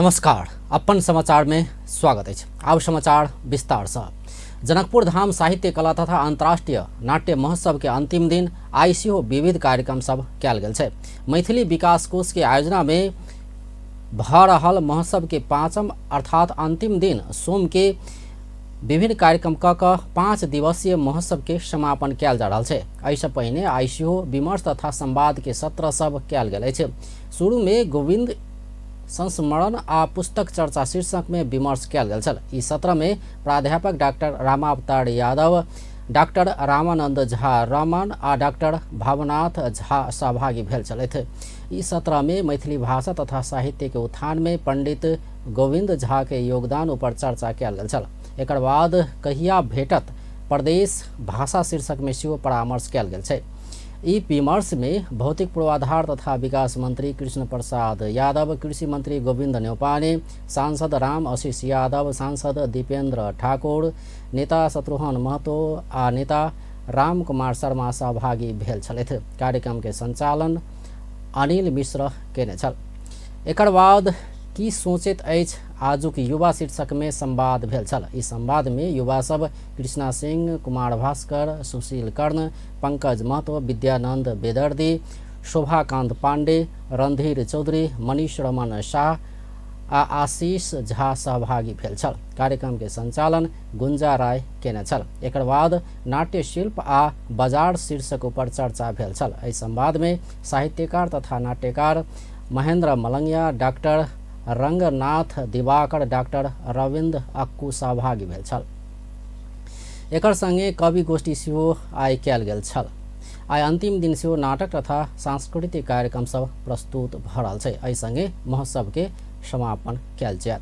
नमस्कार, अपन समाचार में स्वागत अछि। आब समाचार विस्तार से। जनकपुर धाम साहित्य कला तथा अंतर्राष्ट्रीय नाट्य महोत्सव के अंतिम दिन आइ सेहो विविध कार्यक्रम सब कयल गेल छै। मैथिली विकास कोष के आयोजना में भ रहल महोत्सव के पांचम अर्थात अंतिम दिन सोम के विभिन्न कार्यक्रम क क 5 दिवसीय महोत्सव के समापन कयल जा रहल छै। एहिसँ पहिने आइ सेहो विमर्श तथा संवाद के सत्र सब कयल गेल अछि। शुरू में गोविंद संस्मरण आ पुस्तक चर्चा शीर्षक में विमर्श कयल गेल छल। ई सत्र में प्राध्यापक डॉक्टर रामावतार यादव, डॉक्टर रामानंद झा रमन आ डॉक्टर भावनाथ झा सहभागी भेल छलथि। ई सत्र में मैथिली भाषा तथा साहित्य के उत्थान में पंडित गोविंद झा के योगदान ऊपर चर्चा कयल गेल छल। एकर बाद कहिया भेटत प्रदेश भाषा शीर्षक में सेहो परामर्श कयल गेल छै। ई विमर्श में भौतिक पूर्वाधार तथा विकास मंत्री कृष्ण प्रसाद यादव, कृषि मंत्री गोविंद न्यौपाने, सांसद राम आशीष यादव, सांसद दीपेंद्र ठाकुर, नेता शत्रुघ्न महतो आ नेता राम कुमार शर्मा सहभागी भेल छलथि। कार्यक्रम के संचालन अनिल मिश्र केने छल। एकर बाद की सोचैत अछि आजुक युवा शीर्षक में संवाद भेल छल। ई संवाद में युवा सब कृष्णा सिंह, कुमार भास्कर, सुशील कर्ण, पंकज महतो, विद्यानंद बेदर्दी, शोभाकांत पांडे, रणधीर चौधरी, मनीष रमन शाह आ आशीष झा सहभागी भेल छल। कार्यक्रम के संचालन गुंजा राय केने छल। एकर बाद नाट्य शिल्प आ बाजार शीर्षक ऊपर चर्चा भेल छल। एहि संवाद में साहित्यकार तथा नाट्यकार महेंद्र मलंगिया, डॉक्टर रंगनाथ दिवाकर, डॉक्टर रविंद्र अक्कू सहभागी भेल छल। एकर संगे कवि गोष्ठी सेहो आइ कयल गेल छल। आइ अंतिम दिन सेहो नाटक तथा सांस्कृतिक कार्यक्रम सब प्रस्तुत भ रहल छै। एहि संगे महोत्सव के समापन कयल जायत।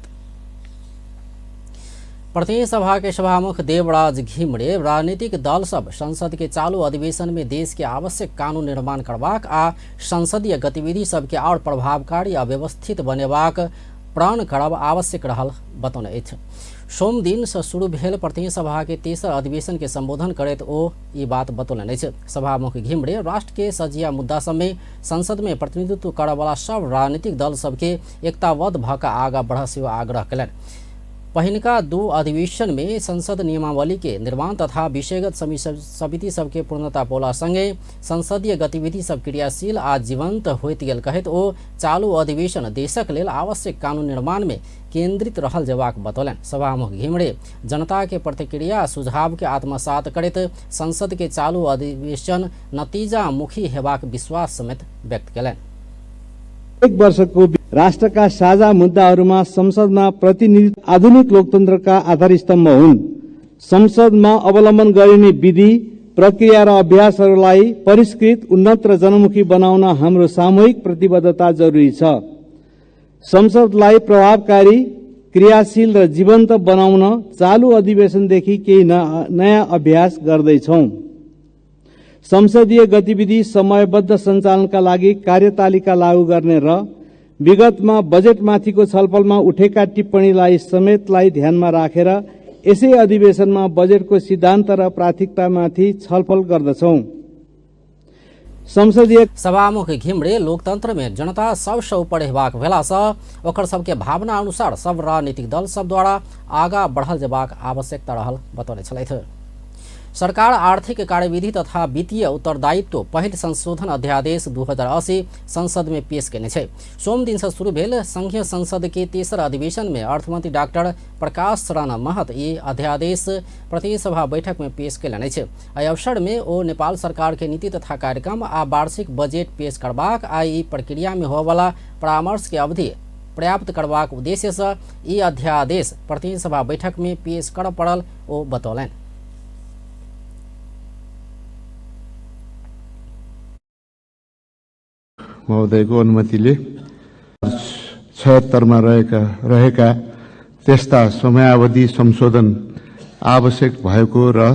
प्रतिनिधि सभा के सभामुख देवराज घिमिरे राजनीतिक दल सब संसद के चालू अधिवेशन में देश के आवश्यक कानून निर्माण करबाक आ संसदीय गतिविधि सबके और प्रभावकारी आ व्यवस्थित बनेबाक प्रण करब आवश्यक रहल बतौने अछि। सोम दिन से शुरू भेल प्रतिनिधि सभा के तेसर अधिवेशन के संबोधन करैत ओ ई बात बतौलनि अछि। सभामुख घिमिरे राष्ट्र के सजिया मुद्दा सब में संसद में प्रतिनिधित्व करऽवला सब राजनीतिक दल सबके एकताबद्ध भऽ कऽ आगाँ बढ़ऽ सेहो आग्रह कयलनि। पहिनका दू अधिवेशन में संसद नियमावली के निर्माण तथा विषयगत समिति सबके पूर्णता पौला संगे संसदीय गतिविधि सब क्रियाशील आ जीवंत होइत गेल कहैत ओ चालू अधिवेशन देशक लेल आवश्यक कानून निर्माण में केंद्रित रहल जेबाक बतौलनि। सभामुख घिमिरे जनता के प्रतिक्रिया सुझाव के आत्मसात करैत संसद के चालू अधिवेशन नतीजामुखी हेबाक विश्वास समेत व्यक्त कयलनि। एक वर्षको राष्ट्रका साझा मुद्दाहरूमा संसदमा प्रतिनिधित्व आधुनिक लोकतन्त्रका आधारस्तम्भ हुन्। संसदमा अवलम्बन गरिने विधि, प्रक्रिया र अभ्यासहरूलाई परिष्कृत, उन्नत र जनमुखी बनाउन हाम्रो सामूहिक प्रतिबद्धता जरुरी छ। संसदलाई प्रभावकारी, क्रियाशील र जीवन्त बनाउन चालु अधिवेशनदेखि केही नयाँ अभ्यास गर्दैछौँ। संसदीय गतिविधि समयबद्ध सञ्चालनका लागि कार्यतालिका लागू गर्ने र विगतमा बजेटमाथिको छलफलमा उठेका टिप्पणीलाई समेतलाई ध्यानमा राखेर यसै अधिवेशनमा बजेटको सिद्धान्त र प्राथमिकतामाथि छलफल गर्दछौँ। संसदीय सभामुख घिमिरे लोकतंत्र में जनता सबसँ ऊपर हेबाक भेलासँ ओकर सबके भावना अनुसार सब राजनीतिक दल सब द्वारा आगाँ बढ़ल जेबाक आवश्यकता रहल बतौने छलथि। सरकार आर्थिक कार्यविधि तथा वित्तीय उत्तरदायित्व पहिल संशोधन अध्यादेश 2080 संसद में पेश केने छै। सोम दिन से शुरू भेल संघीय संसद के तेसर अधिवेशन में अर्थमंत्री डॉक्टर प्रकाश शरण महत ई अध्यादेश प्रतिनिधि सभा बैठक में पेश कयलनि अछि। एहि अवसर में ओ नेपाल सरकार के नीति तथा कार्यक्रम आ वार्षिक बजेट पेश करबाक आ ई प्रक्रिया में होयवला परामर्श के अवधि पर्याप्त करबाक उद्देश्य से ई अध्यादेश प्रतिनिधि सभा बैठक में पेश करऽ पड़ल ओ बतौलनि। महोदयको अनुमतिले 76 मा रहेका त्यस्ता समयावधि संशोधन आवश्यक भएको र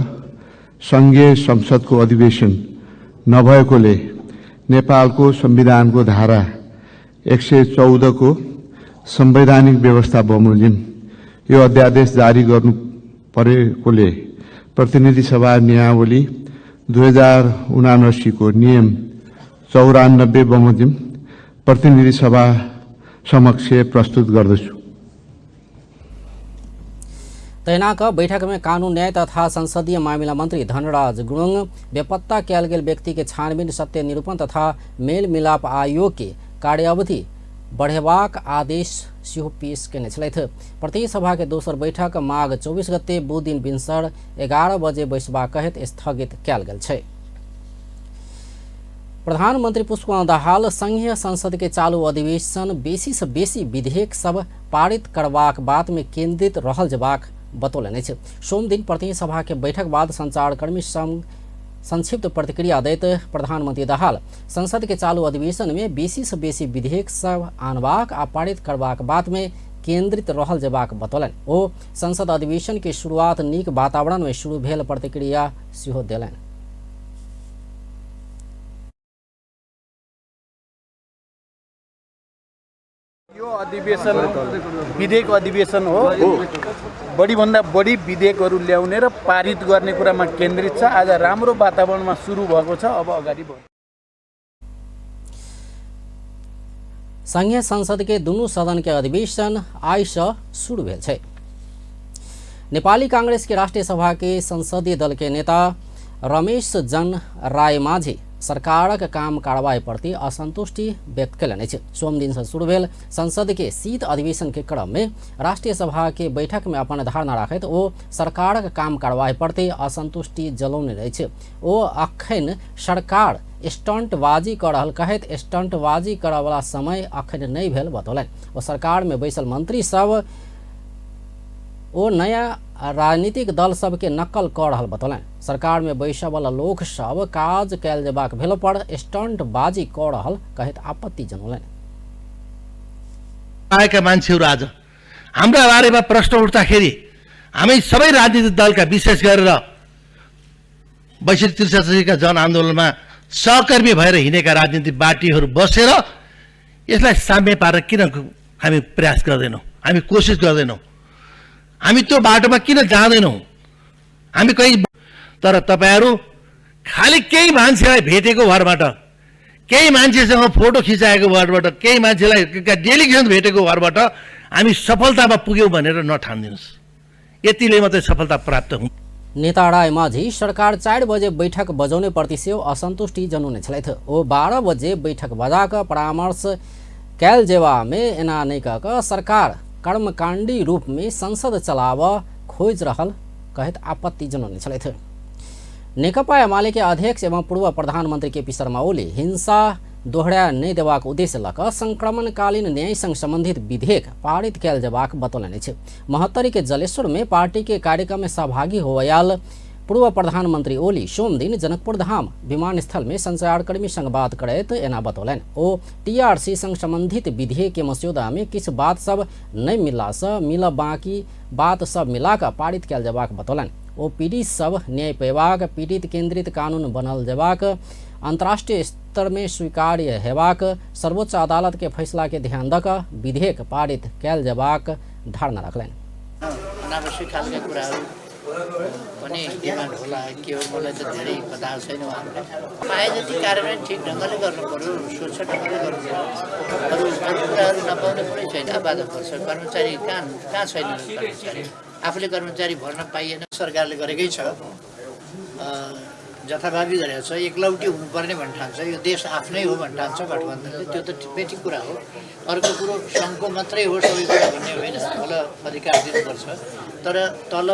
संघीय संसदको अधिवेशन नभएकोले नेपालको संविधानको धारा 114 को संवैधानिक व्यवस्था बमोजिम यो अध्यादेश जारी गर्नु परेकोले प्रतिनिधि सभा नियमावली 2079 को नियम 94 बमोजिम प्रतिनिधि सभा समक्ष प्रस्तुत गर्दछु। तहिना क बैठक में कानून न्याय तथा संसदीय मामिला मंत्री धनराज गुरुङ बेपत्ता कयल गेल व्यक्ति के छानबीन, सत्य निरूपण तथा मेल मिलाप आयोग के कार्यावधि बढ़ेबाक आदेश सेहो पेश केने छलथि। प्रतिनिधि सभा के दोसर बैठक माघ 24 गते बुध दिन भिनसर 11 बजे बैसबाक कहैत स्थगित कयल गेल छै। प्रधानमंत्री पुष्पकमल दाहाल संघीय संसद के चालू अधिवेशन बेसी से बेसी विधेयक सब पारित करबाक बात में केंद्रित रहल जेबाक बतौलनि अछि। सोमदिन प्रतिनिधि सभा के बैठक बाद संचारकर्मी संग संक्षिप्त प्रतिक्रिया दैत प्रधानमंत्री दाहाल संसद के चालू अधिवेशन में बेसी से बेसी विधेयक सब आनबाक आ पारित करबाक बात में केंद्रित रहल जेबाक बतौलनि। ओ संसद अधिवेशन के शुरुआत नीक वातावरण में शुरू भेल प्रतिक्रिया सेहो देलनि। यो अधिवेशन विधेयक अधिवेशन हो। बढीभन्दा बढी विधेयकहरू ल्याउने र पारित गर्ने कुरामा केन्द्रित छ। आज राम्रो वातावरणमा सुरु भएको छ, अब अगाडि बढ्छ। संघीय संसद के दुनू सदन के अधिवेशन आइ से शुरू भेल छै। नेपाली कांग्रेस के राष्ट्रीय सभा के संसदीय दल के नेता रमेश जन रायमाझी सरकारक काम कारवाही प्रति असंतुष्टि व्यक्त कयलनि अछि। सोमदिन से शुरू भेल संसद के शीत अधिवेशन के क्रम में राष्ट्रीय सभा के बैठक में अपन धारणा राखैत ओ सरकारक काम कारवाही प्रति असंतुष्टि जलौने अछि। ओ अखन सरकार स्टंटबाजी कऽ रहल कहैत स्टंटबाजी करऽवला समय अखन नहि भेल बतौलनि। ओ सरकार में बैसल मंत्री सब ओ नया राजनीतिक दल सबके नकल कऽ रहल बतौलनि। सरकार में बैसऽवला लोक सब काज कयल जेबाक भेलो पर स्टंटबाजी कऽ रहल कहैत आपत्ति जनौलनि। आएका मान्छेहरू आज हाम्रा बारेमा प्रश्न उठ्दाखेरि हामी सबै राजनीतिक दलका, विशेष गरेर 62 63 का जनआन्दोलनमा सहकर्मी भएर हिँडेका राजनीतिक पार्टीहरू बसेर यसलाई साम्य पारेर किन हामी प्रयास गर्दैनौँ, हामी कोसिस गर्दैनौँ, हामी त्यो बाटोमा किन जाँदैनौँ, हामी कहीँ। तर तपाईँहरू खालि केही मान्छेलाई भेटेको भरबाट, केही मान्छेसँग फोटो खिचाएको भरबाट, केही मान्छेलाई डेलिगेसन भेटेको भरबाट हामी सफलतामा पुग्यौँ भनेर नठानिदिनुहोस्। यतिले मात्रै सफलता प्राप्त हुन्छ। नेता रायमाझी सरकार 4 बजे बैठक बजाउने प्रति सेहो असंतुष्टि जनौने छलथि। ओ 12 बजे बैठक बजा कऽ परामर्श कयल जेबामे एना नहि कऽ कऽ सरकार कर्मकांडी रूप में संसद चलाबऽ खोजि रहल कहैत आपत्ति जनौने छलथि। नेकपा एमाले के अध्यक्ष एवं पूर्व प्रधानमंत्री केपी शर्मा ओली हिंसा दोहरा नहि देबाक उद्देश्य लऽ कऽ संक्रमणकालीन न्याय संग संबंधित विधेयक पारित कयल जेबाक बतौलनि अछि। महोत्तरी के जलेश्वर में पार्टी के कार्यक्रम में सहभागी होआयल पूर्व प्रधानमंत्री ओली सोमदिन जनकपुर धाम विमानस्थल में संचारकर्मी संग बात करैत एना बतौलनि। ओ टीआरसी संग संबंधित विधेयक के मस्यौदा में किछु बात सब नहि मिललासँ मिल बाकी बात सब मिलाकऽ पारित कयल जेबाक बतौलनि। ओ पीड़ित सब न्याय पेबाक, पीड़ित केंद्रित कानून बनल जेबाक, अंतर्राष्ट्रीय स्तर में स्वीकार्य हेबाक, सर्वोच्च अदालत के फैसला के ध्यान दऽ कऽ विधेयक पारित कयल जेबाक धारणा रखलनि। अनावश्यक खालका कुराहरू पनि डिमान्ड होला, के हो मलाई त धेरै पत्ता छैन। उहाँहरूलाई पाए जति कार्यान्वयन ठिक ढङ्गले गर्नु पर्यो, स्वच्छ ढङ्गले गर्नु पर्यो। अरू अरू कुराहरू नपाउने कुरै छैन, बाधा पर्छ। कर्मचारी कहाँ कहाँ छैन? कर्मचारी आफूले कर्मचारी भर्न पाइएन। सरकारले गरेकै छ, जथाभावी गरेको छ। एकलौटी हुनुपर्ने भन्ने ठान्छ, यो देश आफ्नै हो भन्ने ठान्छ गठबन्धनले, त्यो त बेठिक कुरा हो। अर्को कुरो सङ्घको मात्रै हो सबै कुरा भन्ने होइन, तल अधिकार दिनुपर्छ। तर तल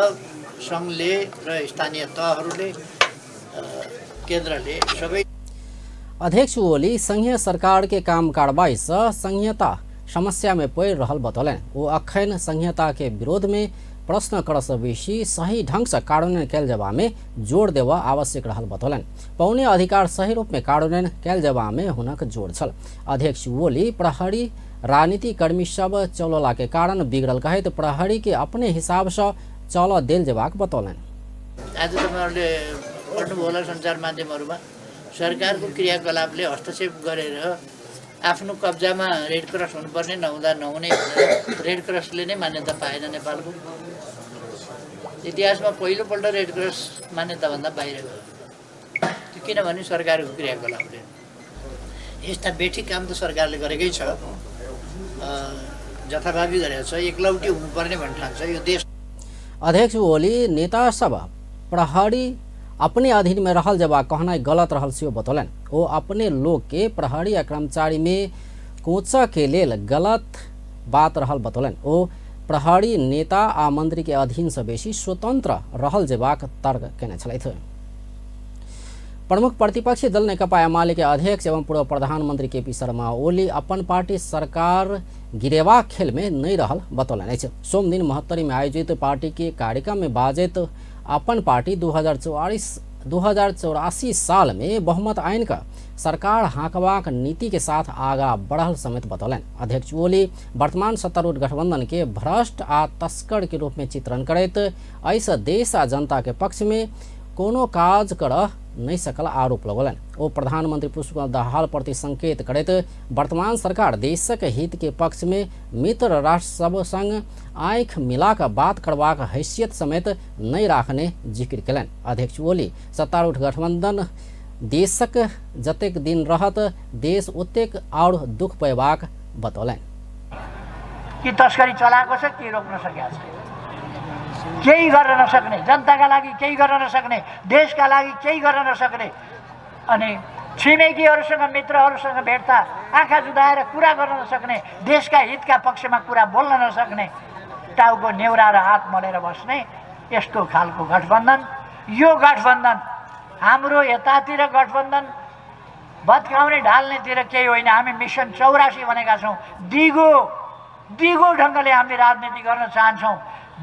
सङ्घले र स्थानीय तहहरूले, केन्द्रले सबै। अध्यक्ष ओली संघीय सरकार के काम कारवाही से संघीयता समस्या में पड़ि रहल बतौलनि। ओ अखन संघीयता के विरोध में प्रश्न करसँ बेसी सही ढंग से कार्यान्वयन कयल जेबामे जोर देबऽ आवश्यक रहल बतौलनि। पौने अधिकार सही रूप में कार्यान्वयन कयल जेबामे हुनक जोर छल। अध्यक्ष ओली प्रहरी राजनीति कर्मी सब चलौला के कारण बिगड़ल कहैत प्रहरी के अपने हिसाब से चलऽ देल जेबाक बतौलनि। आज तपाईँहरूले पढ्नुभयो होला सञ्चार माध्यमहरूमा, सरकारको क्रियाकलापले हस्तक्षेप गरेर आफ्नो कब्जामा रेड क्रस हुनुपर्ने नहुँदा नहुने भनेर रेड क्रसले नै मान्यता पाएन। नेपालको इतिहासमा पहिलोपल्ट रेड क्रस मान्यताभन्दा बाहिर गयो, त्यो किनभने सरकारको क्रियाकलापले। यस्ता बेठिक काम त सरकारले गरेकै छ, जथाभावी गरेको छ। एकलौटी हुनुपर्ने भन्ने ठान्छ यो देश। अध्यक्ष ओली नेता सब प्रहरी अपने अधीन में रहल जबा कहनाइ गलत रहल सेहो बतौलनि। ओ अपने लोग के प्रहरी आ कर्मचारी में कोचा के लेल गलत बात रहल बतौलनि। ओ प्रहरी नेता आ मंत्री के अधीन से बेसी स्वतंत्र रहल जेबाक तर्क केने छलथि। प्रमुख प्रतिपक्षी दल नेकपा एमाले के अध्यक्ष एवं पूर्व प्रधानमंत्री केपी शर्मा ओली अपन पार्टी सरकार गिरेबाक खेल में नहीं रहल बतौलनि अछि। सोमदिन महोत्तरी में आयोजित पार्टी के कार्यक्रम में बाजैत अपन पार्टी 2084 साल में बहुमत आइन का सरकार हाँकबाक नीति के साथ आगा बढ़ल समेत बतौलनि। अध्यक्ष ओली वर्तमान सत्तारूढ़ गठबंधन के भ्रष्ट आ तस्कर के रूप में चित्रण करैत एहिसँ देश आ जनता के पक्ष में कोनो काज करऽ नहीं सकल आरोप लगौलनि। ओ प्रधानमंत्री पुष्पकमल दाहाल प्रति संकेत करैत वर्तमान सरकार देशक हित के पक्ष में मित्र राष्ट्र सब संग आँखि मिला कऽ बात करबाक हैसियत समेत नहीं राखने जिक्र केलनि। अध्यक्ष ओली सत्तारूढ़ गठबंधन देशक जतेक दिन रहत देश ओतेक और दुख पेबाक बतौलनि। कि तस्करी चलाएको छ कि रोक्न सकेको छैन, केही गर्न नसक्ने, जनताका लागि केही गर्न नसक्ने, देशका लागि केही गर्न नसक्ने, अनि छिमेकीहरूसँग मित्रहरूसँग भेट्दा आँखा जुधाएर कुरा गर्न नसक्ने, देशका हितका पक्षमा कुरा बोल्न नसक्ने, टाउको नेउरा र हात मलेर बस्ने यस्तो खालको गठबन्धन। यो गठबन्धन हाम्रो यतातिर गठबन्धन भत्काउने ढाल्नेतिर केही होइन। हामी मिसन 84 भनेका छौँ। दिगो दिगो ढङ्गले हामी राजनीति गर्न चाहन्छौँ,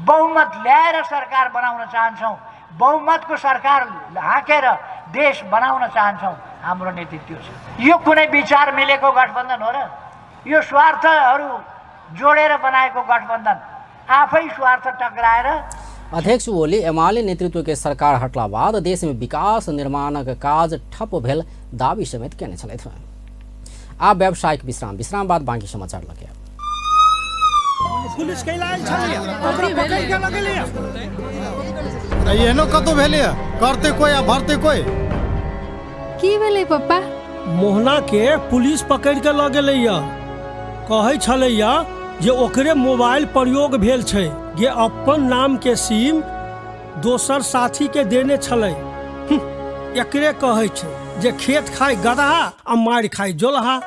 बहुमत ल्याएर सरकार बनाउन चाहन्छौँ, बहुमतको सरकार हाँकेर देश बनाउन चाहन्छौँ। हाम्रो नीति त्यो छ। यो कुनै विचार मिलेको गठबन्धन हो र? यो स्वार्थहरू जोडेर बनाएको गठबन्धन, आफै स्वार्थ टक्राएर। अध्यक्ष ओली एमाले नेतृत्व के सरकार हटला बाद देश में विकास निर्माणक काज ठप भेल दावी समेत केने छलथि। आब व्यावसायिक विश्राम, विश्राम बाद बाँकी समाचार लगे। पुलिस कैला छलिए ओकरा पकड़ के लगलिए। एहनो कतौ भेलिए करते कोई आ भरते कोई। की भेलै पप्पा? मोहना के पुलिस पकड़ के ल गेलैया। कहै छलैया जे ओकरे मोबाइल प्रयोग भेल छै, जे अपन नाम के सिम दोसर साथी के देने छलै। एकरे कहै छै जे खेत खाय गदहा आ मारि खाय जोलहा।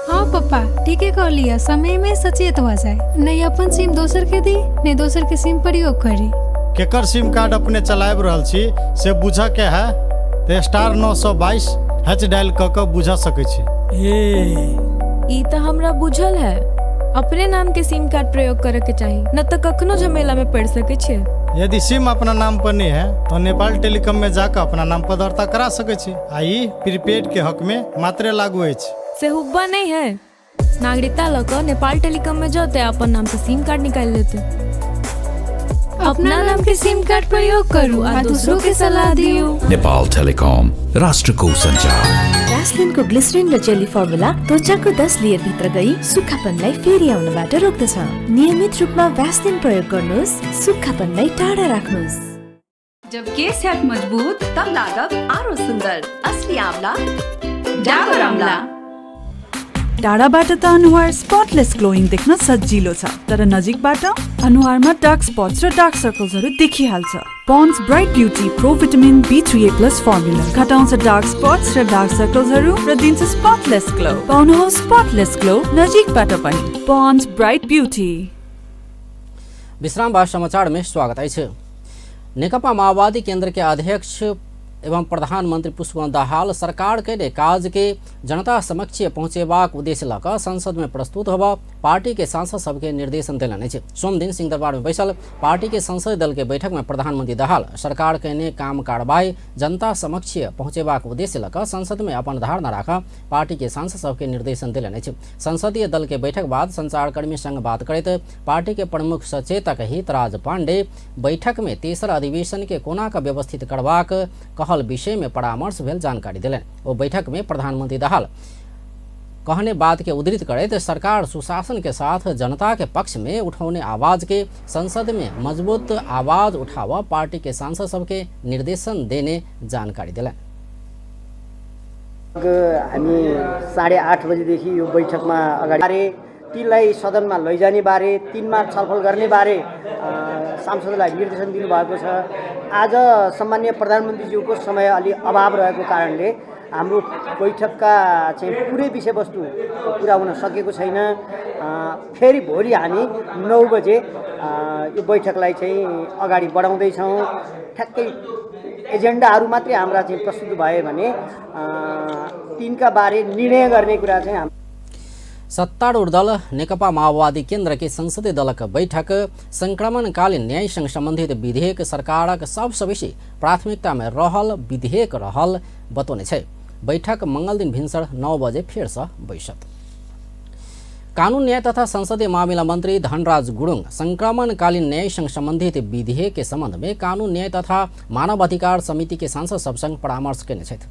हाँ पप्पा ठीके कहलिए, समय में सचेत हो जाए, नहीं अपन सिम दोसर के दी नहीं दोसर के सिम प्रयोग करी। केकर सिम कार्ड अपने चलाबि रहल छी से बुझऽ के है तऽ *922 हैच डायल कऽ कऽ बुझा सकै छी। ए ई तऽ हमरा बुझल है, अपने नाम के सिम कार्ड प्रयोग करे के चाही, न तऽ कखनो झमेला में पड़ सकै छै। यदि सिम अपना नाम पर नहीं है तो नेपाल टेलीकॉम में जाकर अपना नाम पर दर्ता करा सकै छी आ ई प्रीपेड के हक में मात्रे लागू अछि। से हुब्बा नहीं है, नागरिकता लऽ कऽ नेपाल टेलीकॉम में जते अपन नाम से सिम कार्ड निकालि लेते। अपना नाम के सिम कार्ड प्रयोग करू आ दूसरों के सलाह दियो। नेपाल टेलीकॉम, राष्ट्रको संचार। भ्यासलिनको ग्लिसरिन र जेली फर्मुला त्वचाको 10 लेयर भित्र गई सुक्खापनलाई फेरि आउनबाट रोक्दछ। नियमित रूपमा भ्यासलिन प्रयोग गर्नुहोस्, सुक्खापनलाई टाढा राख्नुहोस्। जब केस हैत मजबूत तब लागब आरो सुंदर, असली आंवला डाबर आंवला। टाढाबाट त अनुहार स्पटलेस ग्लोइङ देख्न सजिलो छ, तर नजिकबाट अनुहारमा डार्क स्पट्स र डार्क सर्कल्सहरू देखिहाल्छ। Pond's bright beauty pro vitamin B3A plus formula घटाउँछ डार्क स्पट्स र डार्क सर्कल्सहरू र दिन्छ स्पटलेस ग्लो। पाउनुहोस् स्पटलेस ग्लो नजिकबाट पनि। Pond's bright beauty. विश्राम बाद समाचार में स्वागत अछि। नेकपा माओवादी केंद्र के अध्यक्ष एवं प्रधानमंत्री पुष्पकमल दाहाल सरकार के काज के जनता समक्ष पहुँचेबाक उद्देश्य लऽ कऽ संसद में प्रस्तुत होबऽ पार्टी के सांसद सबके निर्देशन देलनि अछि। सोमदिन सिंहदरबार में बैसल पार्टी के संसदीय दल के बैठक में प्रधानमंत्री दाहाल सरकार के काम कार्रवाई जनता समक्ष पहुँचेबाक उद्देश्य लऽ कऽ संसद में अपन धारणा राख पार्टी के सांसद सबके निर्देशन देलनि अछि। संसदीय दल के बैठक बाद संचारकर्मी संग बात करैत पार्टी के प्रमुख सचेतक हितराज पांडे बैठक में तेसर अधिवेशन के कोना कऽ व्यवस्थित करबाक कहल विषय में परामर्श भेल जानकारी देलनि। ओ बैठक में प्रधानमंत्री दाहाल कहने बात के उद्धृत करैत सरकार सुशासन के साथ जनता के पक्ष में उठौने आवाज के संसद में मजबूत आवाज उठाव पार्टी के सांसद सबके निर्देशन देने जानकारी देलनि। हामी 8:30 बजेदेखि यो बैठकमा अगाडि तिनलाई सदनमा लैजाने बारे, तिनमा छलफल गर्ने बारे सांसदलाई निर्देशन दिनुभएको छ। आज सम्माननीय प्रधानमन्त्रीज्यूको समय अलि अभाव रहेको कारणले हाम्रो बैठकका चाहिँ पुरै विषयवस्तु पुरा हुन सकेको छैन। फेरि भोलि हामी 9 बजे यो बैठकलाई चाहिँ अगाडि बढाउँदैछौँ। ठ्याक्कै एजेन्डाहरू मात्रै हाम्रा चाहिँ प्रस्तुत भए भने तिनका बारे निर्णय गर्ने कुरा चाहिँ सत्तारूढ़ दल नेकपा माओवादी केन्द्र के संसदीय दलक बैठक संक्रमणकालीन न्यायसँग सम्बन्धित विधेयक सरकारक सबसँ बेसी प्राथमिकता में रहल विधेयक रहल बतौने छै। बैठक मंगल दिन भिन्सर 9 बजे फेरसँ बैसत। कानून न्याय तथा संसदीय मामिला मंत्री धनराज गुरुङ संक्रमणकालीन न्यायसँग सम्बन्धित विधेयक के सम्बन्ध में कानून न्याय तथा मानव अधिकार समिति के सांसद सबसँग परामर्श केने छथि।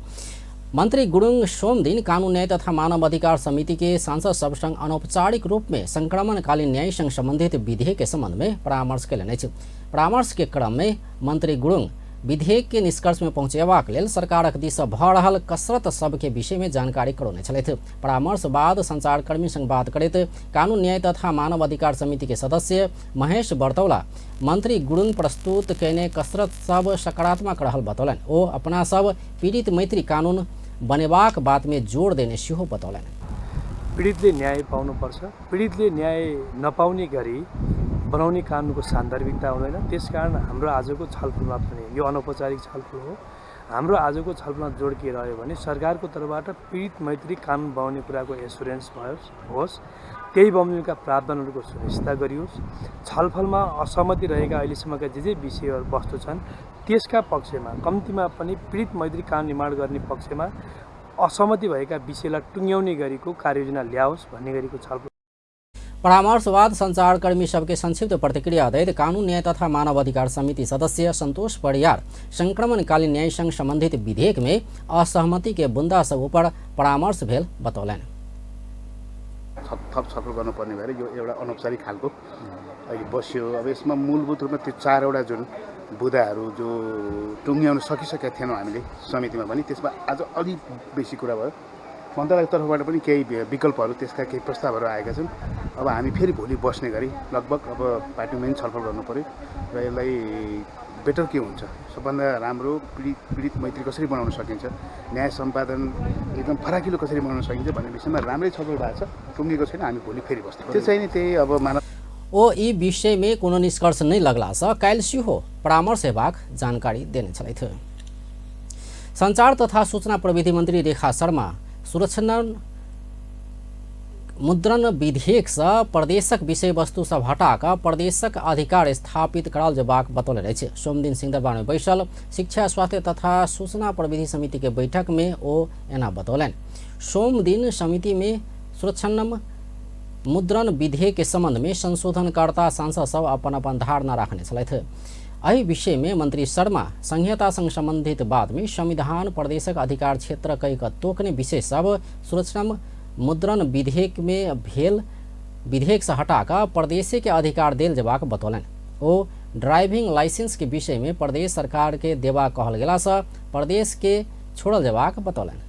मंत्री गुरुङ सोमदिन कानून न्याय तथा मानव अधिकार समिति के सांसद सबसँग अनौपचारिक रूप में संक्रमणकालीन न्यायसँग सम्बन्धित विधेयक के सम्बन्ध में परामर्श केलनि अछि। परामर्श के क्रम में मंत्री गुरुङ विधेयक के निष्कर्ष में पहुँचेबाक लेल सरकारक दिस भऽ रहल कसरत सबके विषय में जानकारी करौने छलथि। परामर्श बाद संचारकर्मी संग बात करैत कानून न्याय तथा मानव अधिकार समिति के सदस्य महेश बर्तौला मंत्री गुरुङ प्रस्तुत कयने कसरत सब सकारात्मक रहल बतौलनि। ओ अपना सब पीड़ित मैत्री कानून बनेबाक बात में जोड़ देने सेहो बतौलनि। पीडितले न्याय पाउनुपर्छ। पीडितले न्याय नपाउने गरी बनाउने कानुनको सान्दर्भिकता हुँदैन। त्यसकारण हाम्रो आजको छलफलमा पनि यो अनौपचारिक छलफल हो। हाम्रो आजको छलफलमा जोड के रह्यो भने सरकारको तर्फबाट पीडित मैत्री कानुन बनाउने कुराको एसुरेन्स होस्, त्यही बमोजिमका प्रावधानहरूको सुनिश्चितता गरियोस्। छलफलमा असहमति रहेका अहिलेसम्मका जे जे विषयहरू वस्तु छन् त्यसका पक्षमा कम्तीमा पनि पीडित मैत्री कानुन निर्माण गर्ने पक्षमा असहमति भएका विषयलाई टुङ्ग्याउने गरीको कार्ययोजना ल्याओस् भन्ने गरीको छलफल। परामर्शवाद संचारकर्मी सबके संक्षिप्त प्रतिक्रिया दैत कानून न्याय तथा मानव अधिकार समिति सदस्य संतोष परियार संक्रमणकालीन न्यायसँग सम्बन्धित विधेयक में असहमति के बुंदा सब ऊपर परामर्श भेल बतौलनि। थप छलफल गर्नुपर्ने भएर यो एउटा अनौपचारिक खालको अहिले बस्यो। अब यसमा मूलभूत रूपमा त्यो चारवटा जुन बुँदाहरू जो टुङ्ग्याउन सकिसकेका थिएनौँ हामीले समितिमा पनि, त्यसमा आज अलिक बेसी कुरा भयो। मन्त्रालयको तर्फबाट पनि केही विकल्पहरू, त्यसका केही प्रस्तावहरू आएका छन्। अब हामी फेरि भोलि बस्ने गरी लगभग अब पार्टीमा पनि छलफल गर्नु पऱ्यो र यसलाई बेटर के हुन्छ, सबभन्दा राम्रो पीडित मैत्री कसरी बनाउन सकिन्छ, न्याय सम्पादन एकदम फराकिलो कसरी बनाउन सकिन्छ भन्ने विषयमा राम्रै छलफल भएको छ, टुङ्गेको छैन। हामी भोलि फेरि बस्छौँ। त्यो चाहिँ नि त्यही अब मानव ओ ई विषय में कोनो निष्कर्ष नहि लगलासँ काल्हि सेहो परामर्श हेबाक जानकारी देने छलथि। संचार तथा सूचना प्रविधि मंत्री रेखा शर्मा सुरक्षण मुद्रण विधेयकसँ प्रदेशक विषयवस्तु सब हटाकऽ प्रदेशक अधिकार स्थापित कराओल जेबाक बतौलनि अछि। सोमदिन सिंहदरबारमे बैसल शिक्षा स्वास्थ्य तथा सूचना प्रविधि समिति के बैठक में ओ एना बतौलनि। सोमदिन समिति में सुरक्षण मुद्रण विधेयक के संबंध में संशोधनकर्ता सांसद सब अपन अपन धारणा राखने छलथि। एहि विषय में मंत्री शर्मा संहिता संग संबंधित बात में संविधान प्रदेशक अधिकार क्षेत्र कहि कऽ तोकने विषय सब सुरक्षण मुद्रण विधेयक में भेल विधेयक से हटाकऽ प्रदेशे के अधिकार देल जेबाक बतौलनि। ओ ड्राइविंग लाइसेंस के विषय में प्रदेश सरकार के देबा कहल गेलासँ प्रदेश के छोड़ल जेबाक बतौलनि।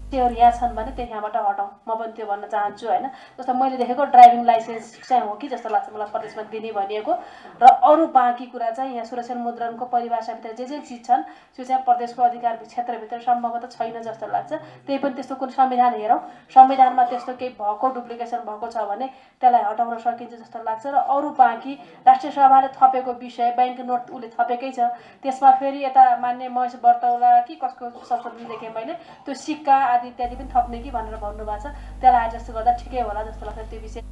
यहाँ छन् भने त्यो यहाँबाट हटाउँ, म पनि त्यो भन्न चाहन्छु होइन। जस्तो मैले देखेको ड्राइभिङ लाइसेन्स चाहिँ हो कि जस्तो लाग्छ मलाई प्रदेशमा दिने भनिएको, र अरू बाँकी कुरा चाहिँ यहाँ सुरक्षण मुद्रणको परिभाषाभित्र जे जे चिज छन् त्यो चाहिँ प्रदेशको अधिकार क्षेत्रभित्र सम्भवतः छैन जस्तो लाग्छ। त्यही पनि त्यस्तो कुनै संविधान हेरौँ, संविधानमा त्यस्तो केही भएको डुप्लिकेसन भएको छ भने त्यसलाई हटाउन सकिन्छ जस्तो लाग्छ। र अरू बाँकी राष्ट्रिय सभाले थपेको विषय ब्याङ्क नोट उसले थपेकै छ, त्यसमा फेरि यता मान्य महेश बर्तौला कि कसको संशोधन देखेँ मैले, त्यो सिक्का आदि इत्यादि पनि थप्ने कि भनेर भन्नुभएको छ, त्यसलाई एडजस्ट गर्दा ठिकै होला जस्तो लाग्छ त्यो विषय।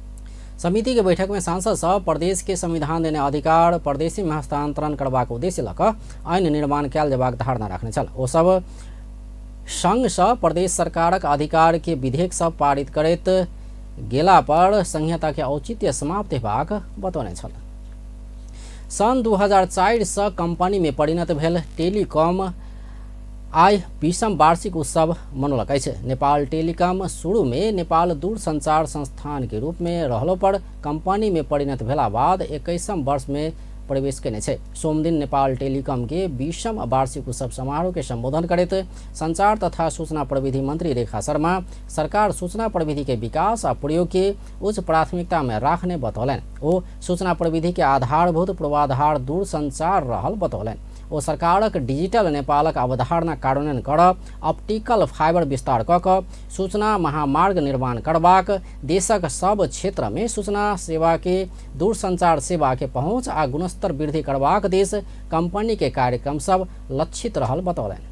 समिति के बैठक में सांसद सब प्रदेश के संविधान देने अधिकार प्रदेशी में हस्तांतरण करबाक उद्देश्य लऽ कऽ ऐन निर्माण कयल जेबाक धारणा राखने छल। ओ सब संघ सँ प्रदेश सरकारक अधिकार के विधेयक सब पारित करैत गेला पर संहिता के औचित्य समाप्त हेबाक बतौने छल। सन् 2004 सँ कंपनी में परिणत भेल टेलिकॉम आइ 20म वार्षिक उत्सव मनौलक अछि। नेपाल टेलिकॉम शुरू में नेपाल दूरसंचार संस्थान के रूप में रहलो पर कंपनी में परिणत भेला बाद 21म वर्ष में प्रवेश केने छै। सोमदिन नेपाल टेलिकम के 20म वार्षिक उत्सव समारोह के संबोधन करैत संचार तथा सूचना प्रविधि मंत्री रेखा शर्मा सरकार सूचना प्रविधि के विकास आ प्रयोग के उच्च प्राथमिकता में राखने बतौलनि। ओ सूचना प्रविधि के आधारभूत पूर्वाधार दूरसंचार रहल बतौलनि। ओ सरकारक डिजिटल नेपालक अवधारणा कार्यान्वयन कर ऑप्टिकल फाइबर विस्तार क क सूचना महामार्ग निर्माण करबाक, देशक सब क्षेत्र में सूचना सेवा के दूरसंचार सेवा के पहुंच आ गुणस्तर वृद्धि करबाक देश कंपनी के कार्यक्रम सब लक्षित रहल बतौलनि।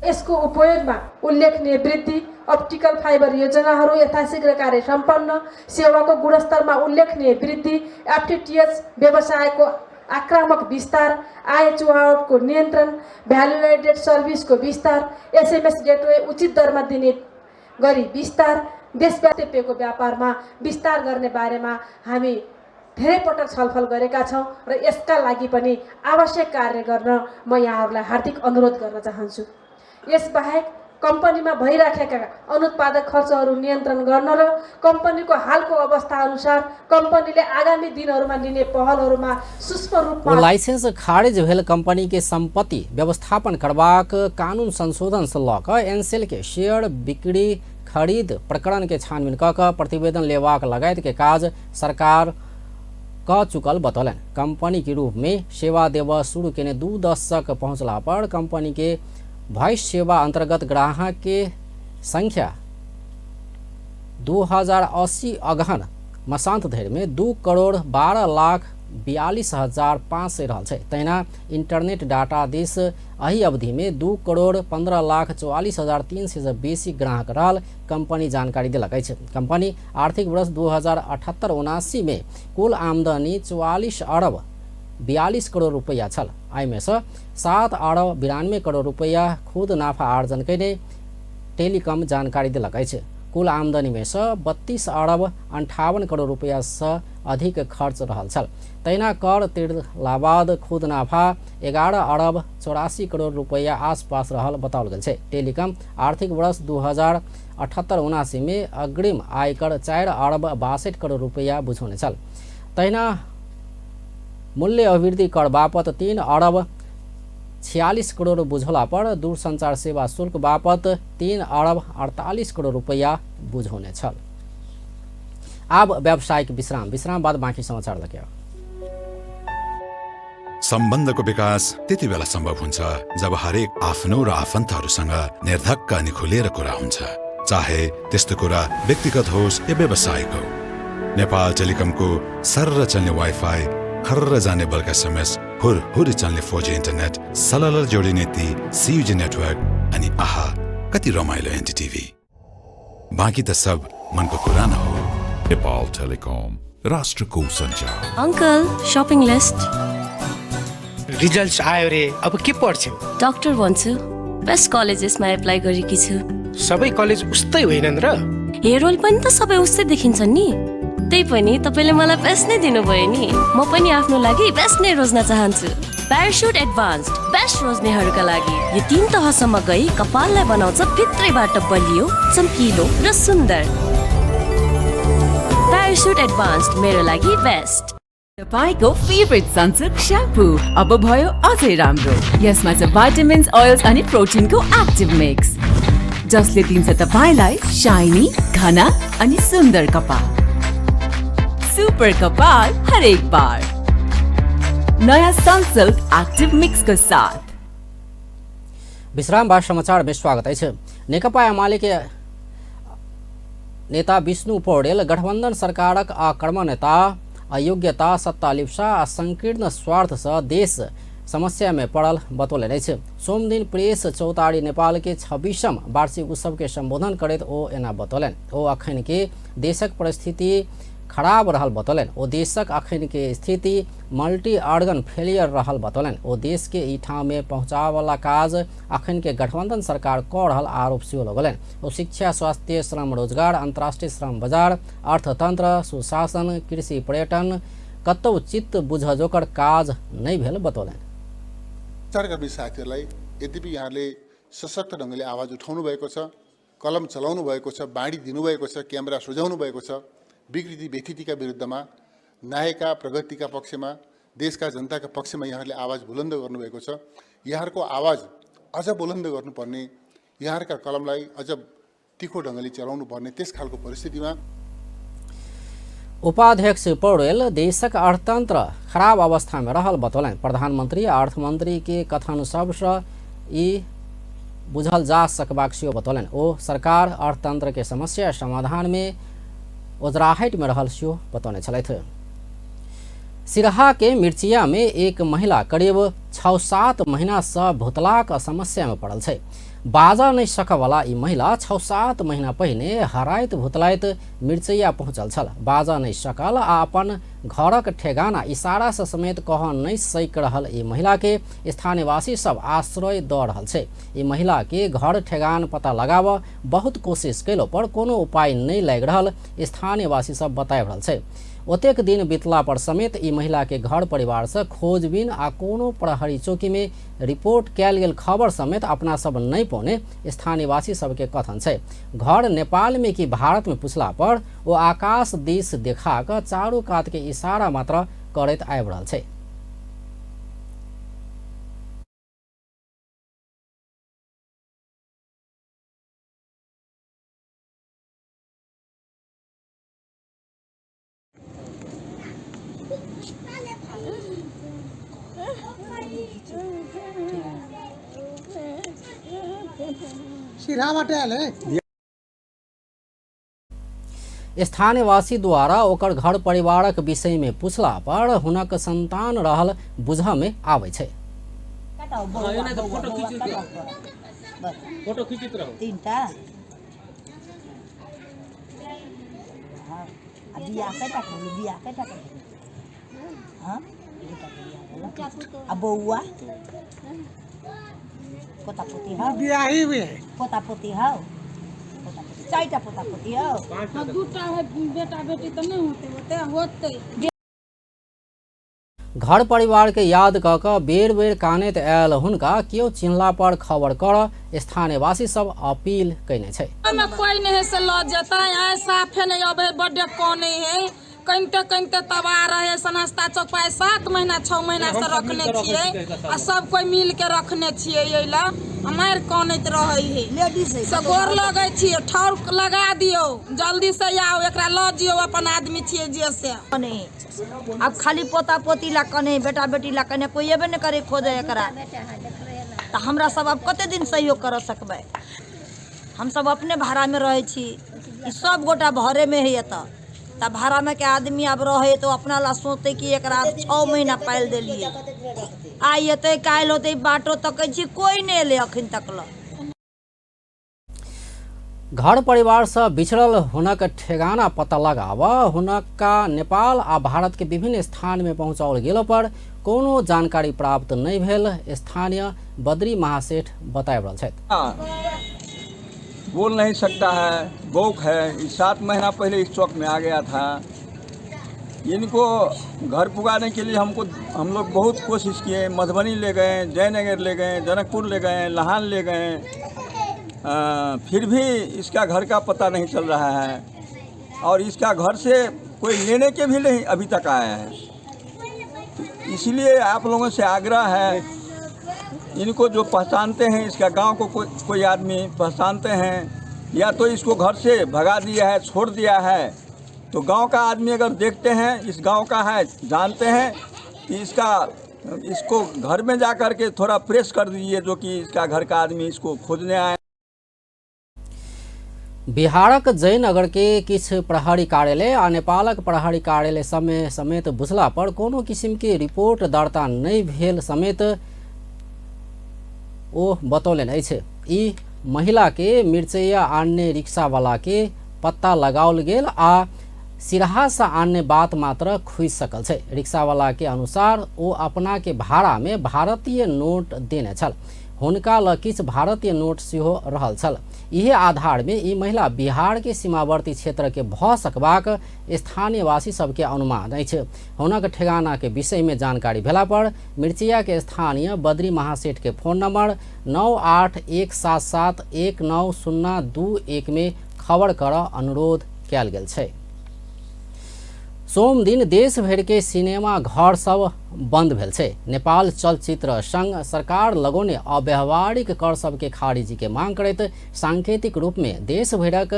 यसको उपयोगमा उल्लेखनीय वृद्धि, अप्टिकल फाइबर योजनाहरू यथाशीघ्र कार्य सम्पन्न, सेवाको गुणस्तरमा उल्लेखनीय वृद्धि, एफटिटिएच व्यवसायको आक्रामक विस्तार, आय चुहावटको नियन्त्रण, भ्यालु एडेड सर्भिसको विस्तार, एसएमएस गेटवे उचित दरमा दिने गरी विस्तार, देशव्यापी पेको व्यापारमा विस्तार गर्ने बारेमा हामी धेरै पटक छलफल गरेका छौँ र यसका लागि पनि आवश्यक कार्य गर्न म यहाँहरूलाई हार्दिक अनुरोध गर्न चाहन्छु। यसबाहेक कम्पनीमा भइराखेका अनुत्पादक खर्चहरू नियन्त्रण गर्न र कम्पनीको हालको अवस्था अनुसार कम्पनीले आगामी दिनहरूमा लिने पहलहरूमा सूक्ष्म रूपमा लाइसेंस खारिज भेल कंपनी के संपत्ति व्यवस्थापन करबाक कानून संशोधन से लऽ कऽ एनसेल के शेयर बिक्री खरीद प्रकरण के छानबीन कऽ कऽ प्रतिवेदन लेबाक लगायत के काज सरकार क चुकल बतौलनि। कंपनी के रूप में सेवा देबऽ शुरू केने 2 दशक पहुँचला पर कंपनी के वॉइस सेवा अंतर्गत ग्राहक के संख्या 2080 अगहन मसान्त धरि में 2,12,42,500 रहल छै। तहिना इंटरनेट डाटा देश एहि अवधि में 2,15,44,300 से बेसी ग्राहक रहल कंपनी जानकारी देलक अछि। कंपनी आर्थिक वर्ष 2078-79 में कुल आमदनी 44 अरब 42 करोड़ रुपैया छल। एहिमे सँ 7 अरब 92 करोड़ रुपैया खुद नाफा आर्जन कयने टेलिकम जानकारी देलक अछि। कुल आमदनी में सँ 32 अरब 58 करोड़ रुपैया सँ अधिक खर्च रहल छल। तहिना कर तिरला बाद खुद नाफा 11 अरब 84 करोड़ रुपैया आसपास रहल बताओल गेल छै। टेलिकम आर्थिक वर्ष 2078-79 में अग्रिम आयकर 4 अरब 62 करोड़ रुपैया बुझौने छल। तहिना मूल्य अभिवृद्धि कर बापत 3 अरब 46 करोड़ बुझौला पर दूरसंचार सेवा शुल्क बापत 3 अरब 48 करोड़ रुपैया बुझौने छल। आब व्यावसायिक विश्राम, विश्राम बाद बाँकी समाचार लगे। सम्बन्धको विकास त्यति बेला सम्भव हुन्छ जब हरेक आफ्नो र आफन्तहरूसँग निर्धक्क अनि खुलेर कुरा हुन्छ, चाहे त्यस्तो कुरा व्यक्तिगत होस् या व्यावसायिक हो। नेपाल टेलिकमको सर्र चल्ने वाइफाई, खर्र जाने बल्क एसएमएस, हुर हुर चल्ने 4G internet, सलल जोडिने ती सियुजी नेटवर्क अनि आहा कति रमाइलो एनटिटिभी। बाँकी त सब मनको कुरा न हो। नेपाल टेलिकम, राष्ट्रको सञ्चार। Uncle, shopping list. रिजल्ट्स आयो रे, अब के पढ्छौ? डाक्टर भन्छु, बेस्ट कलेजेसमा एप्लाई गरेकी छु। सबै कलेज उस्तै होइनन् र? हेयर ओइल पनि त सबै उस्तै देखिन्छन् नि। त्यही पनि तपाईले मलाई बेस्ट नै दिनुभयो नि। म पनि आफ्नो लागि बेस्ट नै रोज्न चाहन्छु। प्यारासुट एडभान्स्ड, बेस्ट रोज्नेहरूका लागि। यो 3 तहसम्म गई कपाललाई बनाउँछ भित्रैबाट बलियो, चम्किलो र सुन्दर। प्यारासुट एडभान्स्ड मेरो लागि बेस्ट। तपाईको फेभरेट सनसिल्क श्याम्पू अब भयो अझै राम्रो। यसमा छ भाइटामिन्स, ओइल्स अनि प्रोटिनको एक्टिभ मिक्स, जसले दिन्छ तपाईलाई शाइनी, घना अनि सुन्दर कपाल। सुपर कपाल हर एक बार नयाँ सनसिल्क एक्टिभ मिक्स को साथ। विश्राम बाद समाचार में स्वागत है। नेकपा एमाले के नेता विष्णु पौडेल गठबंधन सरकारक अकर्मण्यता, अयोग्यता, सत्ता लिप्सा आ संकीर्ण स्वार्थ से देश समस्या में पड़ल बतौलनि अछि। सोमदिन प्रेस चौतारी नेपाल के 26म वार्षिक उत्सव के संबोधन करैत ओ एना बतौलनि। ओ अखन के देशक परिस्थिति खराब रहल बतौलनि। ओ देशक अखन के स्थिति मल्टी ऑर्गन फेलियर रहल बतौलनि। ओ देश के ई ठाम में पहुँचावला काज अखन के गठबंधन सरकार क रहल आरोप सेहो लगौलनि। ओ शिक्षा, स्वास्थ्य, श्रम रोजगार, अंतर्राष्ट्रीय श्रम बाजार, अर्थतंत्र, सुशासन, कृषि, पर्यटन कतौ चित्त बुझ जोकर काज नहि भेल बतौलनि। सञ्चारकर्मी साथीहरूलाई यद्यपि यहाँले सशक्त ढङ्गले आवाज उठाउनु भएको छ, कलम चलाउनु भएको छ, बाणी दिनुभएको छ, क्यामेरा सुझाउनु भएको छ, विकृति व्यथितिका विरुद्धमा, न्यायका प्रगतिका पक्षमा, देशका जनताका पक्षमा यहाँहरूले आवाज बुलन्द गर्नुभएको छ। यहाँहरूको आवाज अझ बुलन्द गर्नुपर्ने, यहाँहरूका कलमलाई अझ तिखो ढङ्गले चलाउनु पर्ने त्यस खालको परिस्थितिमा उपाध्यक्ष पौडेल देशक अर्थतंत्र खराब अवस्था में रहल बतौलनि। प्रधानमंत्री आ अर्थमंत्री के कथन सबसँ ई बुझल जा सकबाक सेहो बतौलनि। ओ सरकार अर्थतंत्र के समस्या समाधान में ओझराहट में रहल सेहो बतौने छलथि। सिरहा के मिर्चिया में एक महिला करीब 6-7 महीना से भुतलाक समस्या में पड़ल छै। बाजऽ नहि सकऽवला ई महिला 6-7 महीना पहिने हराइत भुतलाइत मिर्चैया पहुँचल छल। बाजऽ नहि सकल आ अपन घरक ठेगाना इशारा से समेत कह नहि सकि रहल ई महिला के स्थानीयवासी सब आश्रय दऽ रहल छै। ई महिला के घर ठेगान पता लगाबऽ बहुत कोशिश कयलो पर कोनो उपाय नहि लागि रहल स्थानीयवासी सब बताबि रहल छै। ओतेक दिन बीतला पर समेत ई महिला के घर परिवार से खोजबीन आ कोनो प्रहरी चौकी में रिपोर्ट कयल गेल खबर समेत अपना सब नहीं पौने स्थानीयवासी सबके कथन छै। घर नेपाल में कि भारत में पूछला पर ओ आकाश दिस देखा कऽ चारू कात के इशारा मात्र करैत आबि रहल छै। स्थानीयवासी द्वारा ओकर घर परिवारक विषय में पूछला पर हुनक संतान रहल बुझऽ में आबै छै। फोटो खींचित रहो तीनटा आ बियाह कटा कहलु, बियाह कटा कहलु, हाँ दूटा बियाह भेल। आ बौआ पोता पोती हौ, बियाही भी है, पोता पोती हौ, पोता पोती चारिटा पोता पोती हौ। हाँ, दूटा है बेटा बेटी तऽ नहि होते होते होते। घर परिवार के याद कऽ कऽ बेर बेर कानैत आयल हुनका केओ चिन्हला पर खबर कर स्थानीयवासी सब अपील कयने छै। ओहिमे कोइ नहि है से लऽ जेतै, आइ साफे नहि अबै, बड्ड कनै है, कनिते कनिते तबाह रहे। सनस्ता चौक पर 7 महीना 6 महीना से रखने छियै आ सब कोइ मिल के रखने छियै। एहि लए मारि कनैत रहै है, लेडीज से गोर लगै छियै, ठौर लगा दियौ, जल्दी से आउ, एकरा लऽ जियौ, अपन आदमी छियै जे से। अब खाली पोता पोती ला कने, बेटा बेटी ला कने, कोई एबे नहि करे खोजे एकरा। तऽ हमरा सब अब कते दिन सहयोग कर सकबै? हम सब अपने भाड़ा में रहै छी, ई सब गोटा भरे में है एतऽ। तऽ भाड़ा में के आदमी आब रहे तो अपना ला सोचते कि एकरा 6 महीना पालि देलियै, आइ एतै काल्हि होतै, बाटो तकै छी, कोई नहि एलै अखन तक ल। घर परिवार से बिछड़ल हुनक ठेगाना पता लगाव हुनका नेपाल आ भारत के विभिन्न स्थान में पहुंचाओल गेलो पर कोनो जानकारी प्राप्त नहीं भेल स्थानीय बद्री महासेठ बताबि रहल छथि। बोल नहीं सकता है, बौक है, 7 महीना पहले इस चौक में आ गया था। इनको घर पुगाने के लिए हम लोग बहुत कोशिश किए, मधुबनी ले गए, जयनगर ले गए, जनकपुर ले गए, लहान ले गए, फिर भी इसका घर का पता नहीं चल रहा है और इसका घर से कोई लेने के भी नहीं अभी तक आया है। इसलिए आप लोगों से आग्रह है, इनको जो पहचानते हैं, इसका गांव को कोई आदमी पहचानते हैं या तो इसको घर से भगा दिया है, छोड़ दिया है, तो गांव का आदमी अगर देखते हैं इस गांव का है, जानते हैं कि इसको घर में जा कर के थोड़ा प्रेस कर दीजिए, जो कि इसका घर का आदमी इसको खोजने आए। बिहारक जयनगर के किछु प्रहरी कार्यालय आ नेपालक प्रहरी कार्यालय समय समेत बुझला पर कोनो किसिम के रिपोर्ट दर्ता नहि भेल समेत ओ बतौलनि अछि। ई महिला के मिर्चैया आनने रिक्शावाला के पत्ता लगाओल गेल आ सिरहा से आनने बात मात्र खुजि सकल छै। रिक्शावाला के अनुसार ओ अपना के भाड़ा में भारतीय नोट देने छल, हुनका लग किछु भारतीय नोट सेहो रहल छल। इहे आधार में ई महिला बिहार के सीमावर्ती क्षेत्र के भऽ सकबाक स्थानीयवासी सबके अनुमान अछि। हुनक ठेगाना के विषय में जानकारी भेला पर मिर्चिया के स्थानीय बद्री महासेठ के फोन नंबर 981771 9021 में खबर कर अनुरोध कयल गेल छै। सोम दिन देशभरिके सिनेमा घर सब बन्द भेल छै। नेपाल चलचित्र संघ सरकार लगौने अव्यावहारिक कर सबके खारिजी के मांग करैत सांकेतिक रूप में देशभरिक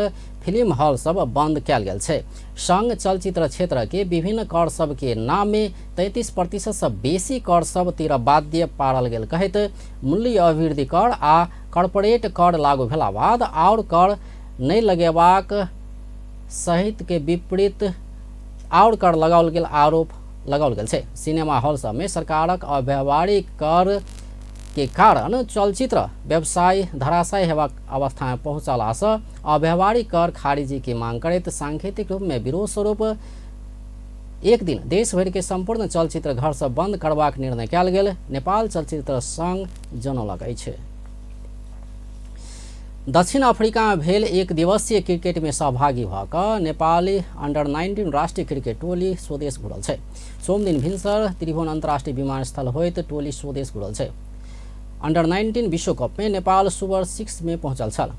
फिल्म हॉल सब बंद कयल गेल छै। संघ चलचित्र क्षेत्र के विभिन्न कर सब के नाम में 33% से बेसी कर सब तिर बाध्य पारल गेल कहैत मूल्य अभिवृद्धि कर आ कॉर्पोरेट कर लागू भेला बाद और कर नहि लगेबाक सहित के विपरीत और कर लगाओल गेल आरोप लगाओल गेल छै। सिनेमा हॉल सब में सरकारक अव्यावहारिक कर के कारण चलचित्र व्यवसाय धराशायी हेबाक अवस्था में पहुँचलासँ अव्यावहारिक कर खारिजी के मांग करैत सांकेतिक रूप में विरोध स्वरूप एक दिन देशभरि के सम्पूर्ण चलचित्र घर सब बंद करबाक निर्णय कयल गेल नेपाल चलचित्र संघ जनौलक अछि। दक्षिण अफ्रीका में भेल एक दिवसीय क्रिकेट में सहभागी भऽ कऽ नेपाली अंडर 19 राष्ट्रीय क्रिकेट टोली स्वदेश घुरल छै। सोमदिन भिनसर त्रिभुवन अन्तर्राष्ट्रीय विमानस्थल होइत टोली स्वदेश घुरल छै। अंडर 19 विश्वकप में नेपाल सुपर 6 में पहुंचल छल।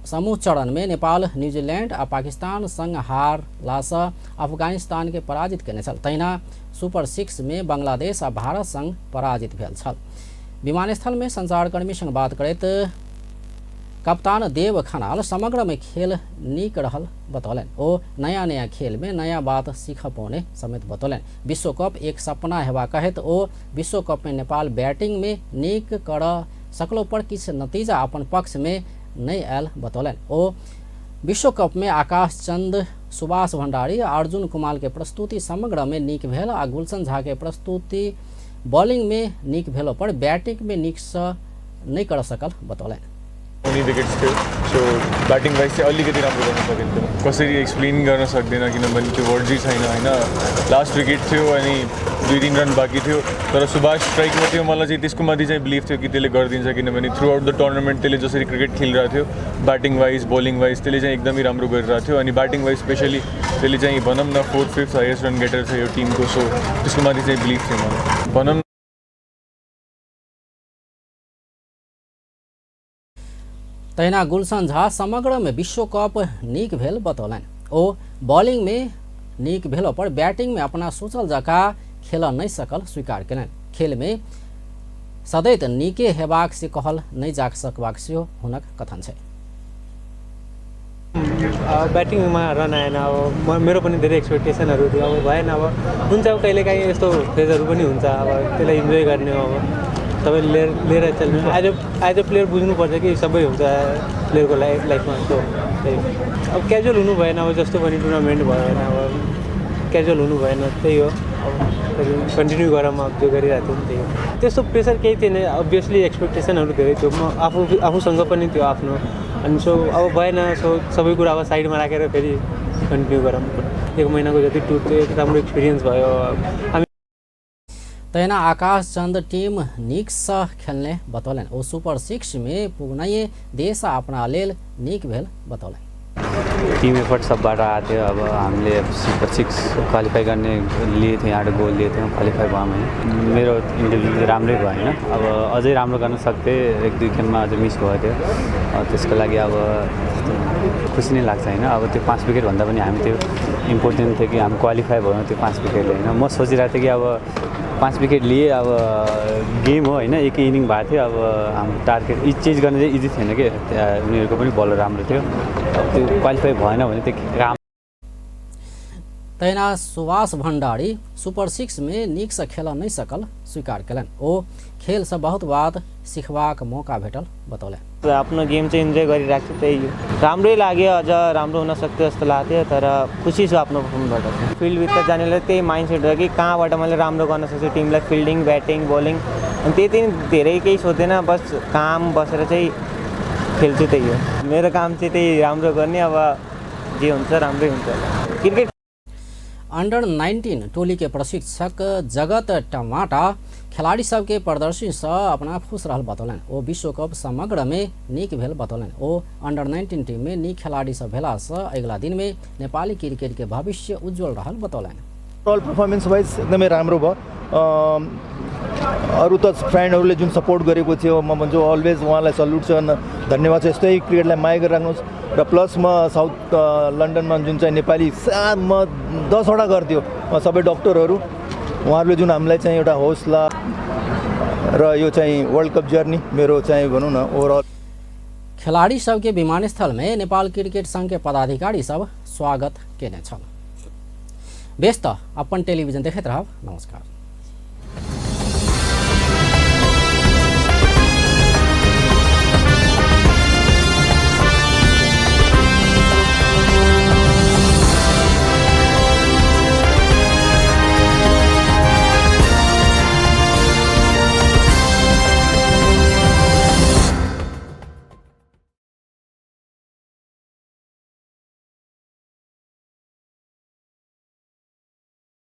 समूह चरण में नेपाल न्यूजीलैंड आ पाकिस्तान संग हारलासँ अफगानिस्तान के पराजित केने छल। तहिना सुपर 6 में बांग्लादेश आ भारत संग पराजित भेल छल। विमानस्थल में संचारकर्मी संग बात करैत कप्तान देव खनाल समग्र में खेल नीक रहल बतौलनि। ओ नयाँ नयाँ खेल में नयाँ बात सीख पौने समेत बतौलनि। विश्वकप एक सपना हेबा कहैत ओ विश्वकप में नेपाल बैटिंग में नीक कर सकलो पर किछु नतीजा अपन पक्ष में नहि आयल बतौलनि। ओ विश्वकप में आकाश चंद, सुभाष भंडारी आ अर्जुन कुमार के प्रस्तुति समग्र में नीक भेल आ गुलशन झा के प्रस्तुति बॉलिंग में नीक भेलो पर बैटिंग में नीकसँ नहि कर सकल बतौलनि। उनी विकेट्स थियो, सो ब्याटिङ वाइज चाहिँ अलिकति राम्रो गर्न सकेको थिएन। कसरी एक्सप्लेन गर्न सक्दैन किनभने त्यो वर्ड्सै छैन होइन। लास्ट विकेट थियो अनि 2-3 रन बाँकी थियो, तर सुभाष स्ट्राइकमा थियो। मलाई चाहिँ त्यसको माथि चाहिँ बिलिभ थियो कि त्यसले गरिदिन्छ, किनभने थ्रु आउट the tournament त्यसले जसरी क्रिकेट खेलिरहेको थियो, ब्याटिङ वाइज बलिङ वाइज त्यसले चाहिँ एकदमै राम्रो गरिरहेको थियो। अनि ब्याटिङ वाइज स्पेसली त्यसले चाहिँ भनौँ न 4th 5th highest run गेटर थियो यो टिमको। सो त्यसको माथि चाहिँ बिलिभ थियो मलाई भनौँ। तहिना गुलशन झा समग्र में विश्वकप नीक भेल बतौलनि। ओ बॉलिंग में नीक भेलो पर बैटिंग में अपना सोचल जकाँ खेल नहि सकल स्वीकार केलनि। खेल में सदैत नीके हेबाक से कहल नहि जा सकबाक सेहो हुनक कथन छै। ब्याटिङमा रन आएन, अब मेरो पनि धेरै एक्सपेक्टेसनहरू थियो, अब भएन। अब हुन्छ, अब कहिलेकाहीँ यस्तो फेजहरू पनि हुन्छ, अब त्यसलाई इन्जोय गर्ने हो, अब सबै लिएर चल्ने। एज अ प्लेयर बुझ्नुपर्छ कि सबै हुन्छ प्लेयरको लाइफमा। सो त्यही अब क्याजुअल हुनु भएन, अब जस्तो पनि टुर्नामेन्ट भयो होइन, अब क्याजुअल हुनु भएन, त्यही हो। अब कन्टिन्यू गरौँ, अब जो गरिरहेको थियौँ त्यही हो। त्यस्तो प्रेसर केही थिएन, अभियसली एक्सपेक्टेसनहरू धेरै थियो, म आफूसँग पनि थियो आफ्नो, अनि सो अब भएन। सो सबै कुरा अब साइडमा राखेर फेरि कन्टिन्यू गरौँ। एक महिनाको जति टुर थियो, एक राम्रो एक्सपिरियन्स भयो। हामी तहिना आकाश चंद टीम नीकसँ खेलने बतौलनि। ओ सुपर 6 में पुगनाइए देश आ अपना लेल नीक भेल बतौलनि। टिम एफर्ट सबबाट आएको थियो। अब हामीले सुपर 6 क्वालिफाई गर्ने लिएको थियौँ, यहाँबाट गोल लिएको थियौँ, क्वालिफाई भयौँ होइन। मेरो इन्डिभिजुअल राम्रै भयो होइन, अब अझै राम्रो गर्न सक्थेँ, 1-2 गेममा अझै मिस भयो त्यो, त्यसको लागि अब खुसी नै लाग्छ होइन। अब त्यो 5 विकेट भन्दा पनि हामी त्यो इम्पोर्टेन्ट थियो कि हामी क्वालिफाई भयौँ त्यो 5 विकेटले होइन। म सोचिरहेको थिएँ कि अब 5 विकेट लिए, अब गेम हो होइन, एकै इनिङ भएको थियो, अब हाम्रो टार्गेट चेज गर्ने चाहिँ इजी थिएन कि, उनीहरूको पनि बलर राम्रो थियो, अब त्यो क्वालिफाई भएन भने त्यो काम। तहिना सुभाष भंडारी सुपर 6 में नीकसँ खेल नहि सकल स्वीकार केलनि। ओ खेलसँ बहुत बात सिखबाक मौका भेटल बतौलनि। आफ्नो गेम चाहिँ इन्जोय गरिरहेको छु, त्यही हो। राम्रै लाग्यो, अझ राम्रो हुन सक्थ्यो जस्तो लाग्थ्यो, तर खुसी छु आफ्नो पर्फर्मेन्सबाट। फिल्डभित्र जानेलाई त्यही माइन्डसेट हो कि कहाँबाट मैले राम्रो गर्न सक्छु टिमलाई, फिल्डिङ ब्याटिङ बलिङ, अनि त्यति धेरै केही सोध्दैन, बस काम बसेर चाहिँ खेल्छु, त्यही हो मेरो काम चाहिँ, त्यही राम्रो गर्ने। अब जे हुन्छ राम्रै हुन्छ होला। क्रिकेट अंडर 19 टोली के प्रशिक्षक जगत टमाटा खिलाड़ी सबके प्रदर्शन से अपना खुश रहल बतौलनि। ओ विश्वकप समग्र में नीक भेल बतौलनि। ओ अंडर 19 टीम में नीक खिलाड़ी सब भेला से अगिला दिन में नेपाली क्रिकेट के भविष्य उज्जवल रहल बतौलनि। ओभरअल पर्फर्मेन्स वाइज एकदमै राम्रो भयो। अरू त फ्रेन्डहरूले जुन सपोर्ट गरेको थियो, म भन्छु अलवेज उहाँलाई सल्युट छ, धन्यवाद छ। यस्तै क्रिकेटलाई माया गरिराख्नुहोस्। र प्लस म साउथ लन्डनमा जुन चाहिँ नेपाली म 10वटा घर थियो, म सबै डक्टरहरू, उहाँहरूले जुन हामीलाई चाहिँ एउटा हौसला र यो चाहिँ वर्ल्ड कप जर्नी मेरो चाहिँ भनौँ न ओभरअल। खिलाड़ी सबके विमानस्थल में नेपाल क्रिकेट संघ के पदाधिकारी सब स्वागत केने छल। बेस त अपन टेलिभिजन देखैत रहब। नमस्कार।